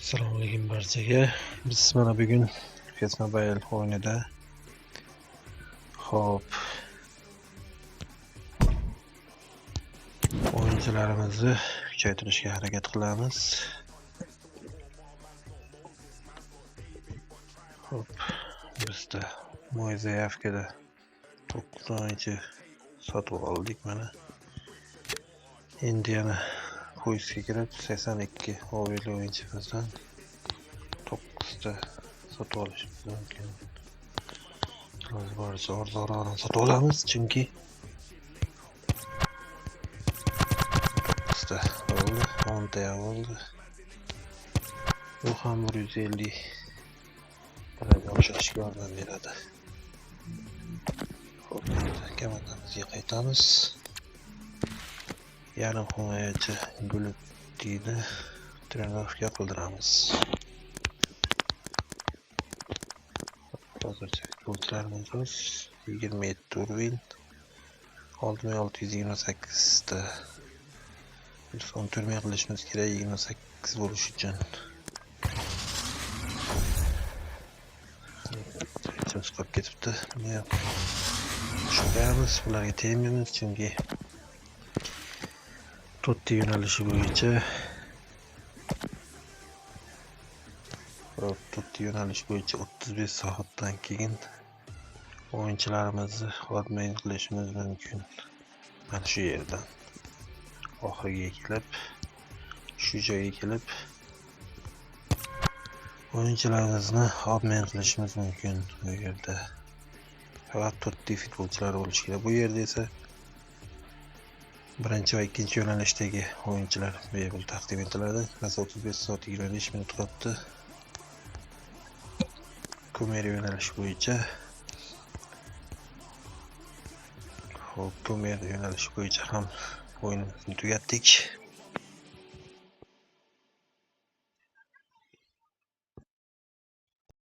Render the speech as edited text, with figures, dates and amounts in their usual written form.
Assalomu alaykum barchaga. Biz mana bugun PES Mobile o'yinida hop o'yinchilarimizni kuchaytirishga harakat qilamiz. Hop, bizda Moy заявкада 9 o'yinchi sotib oldik mana. Endi yana poyezdga kirib 82 overli o'yinchimizdan 9 ta sotib olishimiz mumkin. Iloji boricha arzonroqdan sotib olamiz, chunki 9 ta bo'ldi, 10 ta ham bo'ldi. Bu ham 150 daraja oshirishga yordam beradi. Xo'p, komandamizga qaytamiz. Yarim himoyachi Gulutini trenirovka qildiramiz. Hozircha futbolchilarimiz o'z 27 уровень, 6628 ta. Biz 14 ming qilishimiz kerak 28 bo'lish uchun. Hechimiz qolib ketibdi. Buni ham qo'yamiz, bularga tegmaymiz chunki Totti yo'nalishi bo'yicha Totti yo'nalishi bo'yicha 35 soatdan keyin o'yinchilarimizni obmen qilishimiz mumkin. Mana shu yerdan oxiriga kelib, shu joyga kelib o'yinchilarimizni obmen qilishimiz mumkin bu yerda. Faqat Totti futbolchilari bo'lishi kerak. Bu yerda esa birinchi va ikkinchi yo'nalishdagi o'yinchilar bepul taqdim etiladi. Masalan, 35 soat 25 minut qolibdi. Kumer yo'nalishi bo'yicha. Xo'p, Kumer yo'nalishi bo'yicha ham o'yinimizni tugatdik.